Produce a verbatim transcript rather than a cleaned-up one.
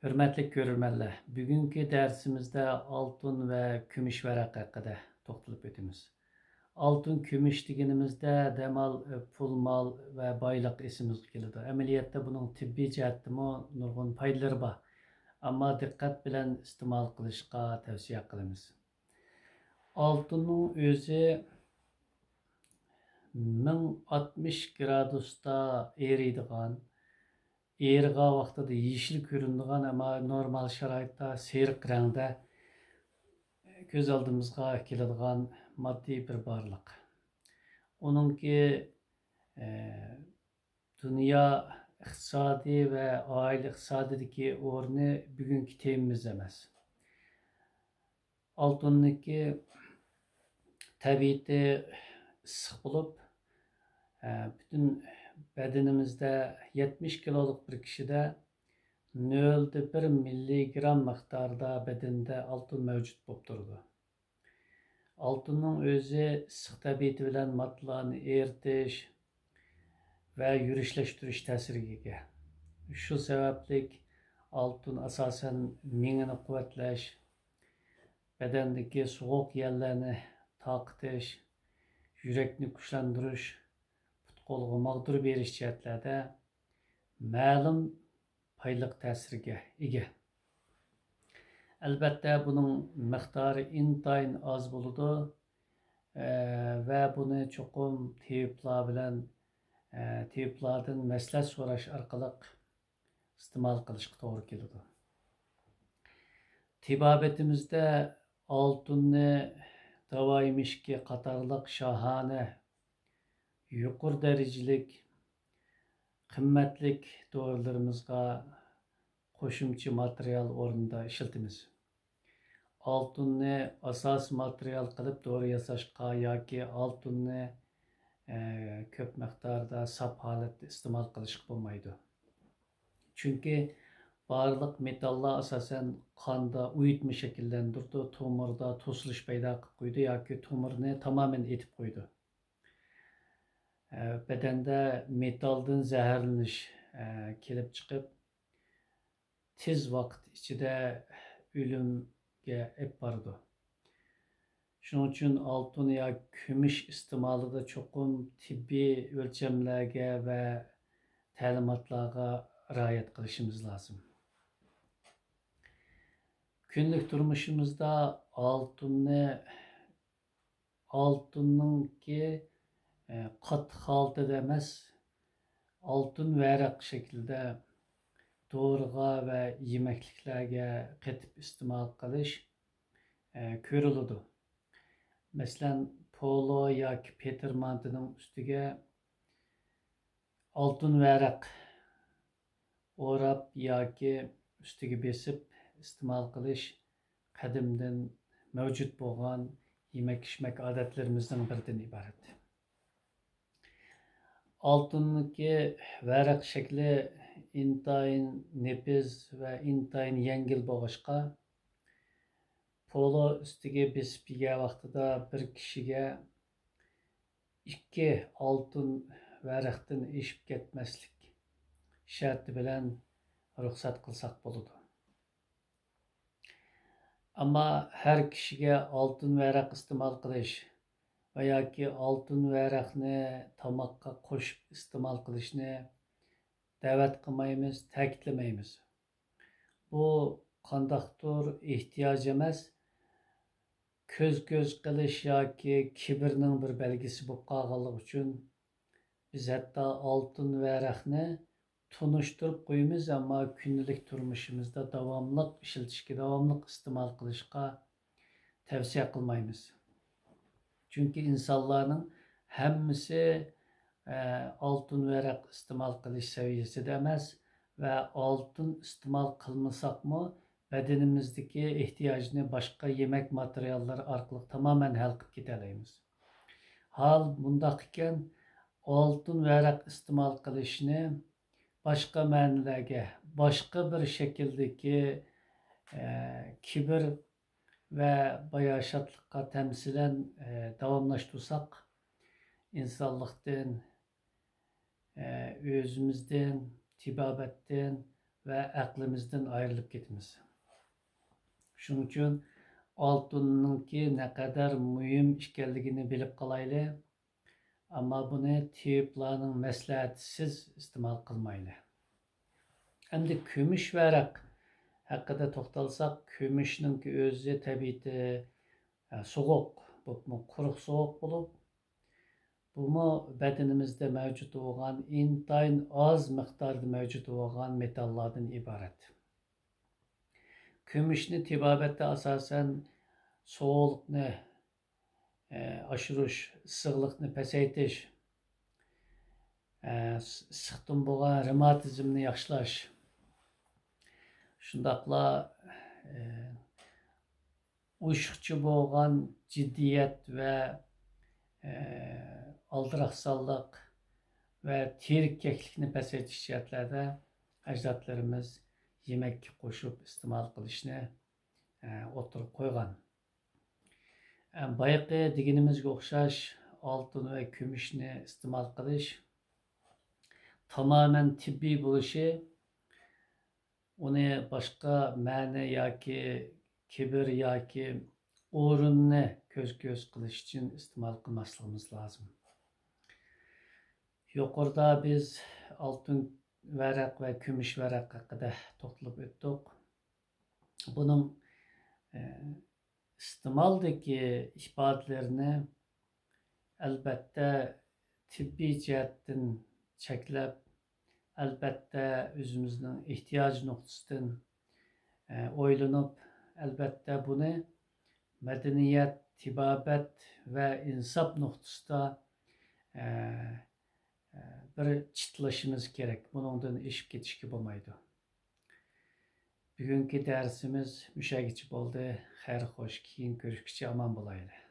ھۆرمەتلىك كۆرۈرمەنلەر، بۈگۈنكى دەرسىمىزدە ئالتۇن ۋە كۈمۈش ۋەرەق ھەققىدە توختىلىپ ئۆتىمىز. ئالتۇن، كۈمۈش دېگىنىمىزدە دەمال، پۇل، مال ۋە بايلىق ئېسىمىزگە كېلىدۇ. ئەمەلىيەتتە بۇنىڭ تېببىي جەھەتتىمۇ نۇرغۇن پايدىلىرى بار. ئەمما دىققەت بىلەن ئىستېمال قىلىشقا تەۋسىيە قىلىمىز. ئالتۇننىڭ ئۆزى مىڭ ئاتمىش گرادۇستا ئېرىيدىغان، ئېرىغان ۋاقتىدا يېشىل كۆرۈنىدىغان، ئەمما نورمال شارائىتتا سېرىق رەڭدە كۆز ئالدىمىزغا كېلىدىغان ماددىي بىر بارلىق. ئۇنىڭكى، ئە، دۇنيا ئىقتىسادى ۋە ئائىلە ئىقتىسادىدىكى ئورنى بۈگۈنكى تېمىمىز ئەمەس. ئالتۇننىڭكى تەبىئىتى ئىسسىق بولۇپ، ئە، پۈتۈن بەدىنىمىزدە يەتمىش كىلولۇق بىر كىشىدە نۆل دە بىر مىللىگرام مىقدارىدا بەدەندە ئالتۇن مەۋجۇت بولۇپ تۇرىدۇ. ئالتۇننىڭ ئۆزى ئىسسىق تەبىئىتى بىلەن ماددىلارنى ئېرىتىش ۋە يۈرۈشلەشتۈرۈش تەسىرىگە ئىگە. شۇ سەۋەبلىك ئالتۇن ئاساسەن مېڭىنى قۇۋۋەتلەش، بەدەندىكى سوغۇق يەللەرنى تارقىتىش، يۈرەكنى كۈچلەندۈرۈش، پۇت-قولغا ماغدۇر بېرىش جەھەتلەردە مەلۇم پايدىلىق تەسىرگە ئىگە. ئەلۋەتتە، بۇنىڭ مىقدارى ئىنتايىن ئاز بولىدۇ، ئە، ۋە بۇنى چوقۇم تېۋىپلار بىلەن، ئە، تېۋىپلاردىن مەسلىھەت سوراش ئارقىلىق ئىستېمال قىلىشقا توغرا كېلىدۇ. تېبابىتىمىزدە ئالتۇننى، داۋا يېمىشىكى قاتارلىق شاھانە، يۇقىرى دەرىجىلىك، قىممەتلىك دورىلىرىمىزغا قوشۇمچە ماتېرىيال ئورنىدا ئىشلىتىمىز. ئالتۇننى ئاساسىي ماتېرىيال قىلىپ دورا ياساشقا ياكى ئالتۇننى، ئە، كۆپ مىقداردا ساپ ھالەتتە ئىستېمال قىلىشقا بولمايدۇ. چۈنكى بارلىق مېتاللار ئاساسەن قاندا ئۇيۇتما شەكىللەندۈرىدۇ، تومۇردا توسۇلۇش پەيدا قىلىپ قويىدۇ ياكى تومۇرنى تامامەن ئېتىپ قويىدۇ. ئە، بەدەندە مېتالدىن زەھەرلىنىش، ئە، كېلىپ چىقىپ، تېز ۋاقىت ئىچىدە ئۆلۈمگە ئېلىپ بارىدۇ. شۇنىڭ ئۈچۈن ئالتۇن ياكى كۈمۈش ئىستېمالىدا چوقۇم تېببىي ئۆلچەملەرگە ۋە تەلىماتلارغا رىئايەت قىلىشىمىز لازىم. كۈندىلىك تۇرمۇشىمىزدا ئالتۇننى، ئالتۇننىڭكى، ئە، قاتتىق ھالىتىدە ئەمەس، ئالتۇن ۋەرەق شەكلىدە دورىغا ۋە يېمەكلىكلەرگە قېتىپ ئىستېمال قىلىش، ئە، كۆرۈلىدۇ. مەسىلەن، پولۇ ياكى پېتىر مانتىنىڭ ئۈستىگە ئالتۇن ۋەرەق ئوراپ ياكى ئۈستىگە بېسىپ ئىستېمال قىلىش قەدىمدىن مەۋجۇت بولغان يېمەك-ئىچمەك ئادەتلىرىمىزنىڭ بىرىدىن ئىبارەت. ئالتۇننىڭكى ۋەرەق شەكلى ئىنتايىن نېپىز ۋە ئىنتايىن يەڭگىل بولغاچقا، پولۇ ئۈستىگە بېسىپ يېگەن ۋاقتىدا بىر كىشىگە ئىككى ئالتۇن ۋەرەقتىن ئېشىپ كەتمەسلىك شەرتى بىلەن رۇخسەت قىلساق بولىدۇ. ئەمما ھەر كىشىگە ئالتۇن ۋەرەق ئىستېمال قىلىش ۋە ياكى ئالتۇن ۋەرەقنى تاماققا قوشۇپ ئىستېمال قىلىشنى دەۋەت قىلمايمىز، تەكىتلىمەيمىز. بۇ قانداقتۇر ئېھتىياج ئەمەس، كۆز-كۆز قىلىش ياكى كىبىرنىڭ بىر بەلگىسى بولۇپ قالغانلىقى ئۈچۈن، بىز ھەتتا ئالتۇن ۋەرەقنى تونۇشتۇرۇپ قويىمىز، ئەمما كۈندىلىك تۇرمۇشىمىزدا داۋاملىق ئىشلىتىشكە، داۋاملىق ئىستېمال قىلىشقا تەۋسىيە قىلمايمىز. چۈنكى ئىنسانلارنىڭ ھەممىسى، ئە، ئالتۇن ۋەرەق ئىستېمال قىلىش سەۋىيەسىدە ئەمەس ۋە ئالتۇن ئىستېمال قىلمىساقمۇ، بەدىنىمىزدىكى ئېھتىياجنى باشقا يېمەك ماتېرىياللىرى ئارقىلىق تامامەن ھەل قىلىپ كېتەلەيمىز. ھال مۇنداق ئىكەن، ئالتۇن ۋەرەق ئىستېمال قىلىشنى باشقا مەنىلەرگە، باشقا بىر شەكىلدىكى، ئە، كىبىر ۋە باياشاتلىققا تەمسىلەن، ئە، داۋاملاشتۇرساق، ئىنسانلىقتىن، ئە، ئۆزىمىزدىن، تېبابەتتىن ۋە ئەقلىمىزدىن ئايرىلىپ كېتىمىز. شۇنىڭ ئۈچۈن ئالتۇننىڭكى نەقەدەر مۇھىم ئىكەنلىكىنى بىلىپ قالايلى. ئەمما بۇنى تېۋىپلارنىڭ مەسلىھەتىسىز ئىستېمال قىلمايلى. ئەمدى كۈمۈش ۋەرەق ھەققىدە توختالساق، كۈمۈشنىڭكى ئۆزى تەبىئىتى، ئە، سوغۇق، بولۇپمۇ قۇرۇق سوغۇق بولۇپ، بۇمۇ بەدىنىمىزدە مەۋجۇت بولغان، ئىنتايىن ئاز مىقداردا مەۋجۇت بولغان مېتاللاردىن ئىبارەت. كۈمۈشنى تېبابەتتە ئاساسەن سوغۇقلۇقنى، ئە، ئاشۇرۇش، ئىسسىقلىقنى پەسەيتىش، ئە، ئىس-، ئىسسىقتىن بولغان رېماتىزمنى ياخشىلاش، شۇنداقلا، ئە، ئوشۇقچە بولغان جىددىيەت ۋە، ئە، ئالدىراقسانلىق ۋە تېرىككەكلىكنى پەسەيتىش جەھەتلەردە ئەجدادلىرىمىز يېمەككە قوشۇپ ئىستېمال قىلىشنى، ئە، ئوتتۇرىغا قويغان. ئە، بايىقى دېگىنىمىزگە ئوخشاش ئالتۇن ۋە كۈمۈشنى ئىستېمال قىلىش تامامەن تېببىي بولۇشى، ئۇنى باشقا مەنە ياكى كىبىر ياكى ئورۇننى كۆز-كۆز قىلىش ئۈچۈن ئىستېمال قىلماسلىقىمىز لازىم. يۇقىرىدا بىز ئالتۇن ۋەرەق ۋە كۈمۈش ۋەرەق ھەققىدە توختىلىپ ئۆتتۇق. بۇنىڭ، ئە، ئىستېمالدىكى ئىپادىلىرىنى، ئەلۋەتتە، تېببىي جەھەتتىن چەكلەپ، ئەلۋەتتە، ئۆزىمىزنىڭ ئېھتىياج نۇقتىسىدىن، ئە، ئويلىنىپ، ئەلۋەتتە، بۇنى مەدەنىيەت، تېبابەت ۋە ئىنساپ نۇقتىسىدا، ئە، ئە، بىر چىتلىشىمىز كېرەك. بۇنىڭدىن ئېشىپ كېتىشكە بولمايدۇ. بۈگۈنكى دەرسىمىز مۇشەگىچە بولدى. خەير خوش، كېيىن كۆرۈشكىچە ئامان بولايلى.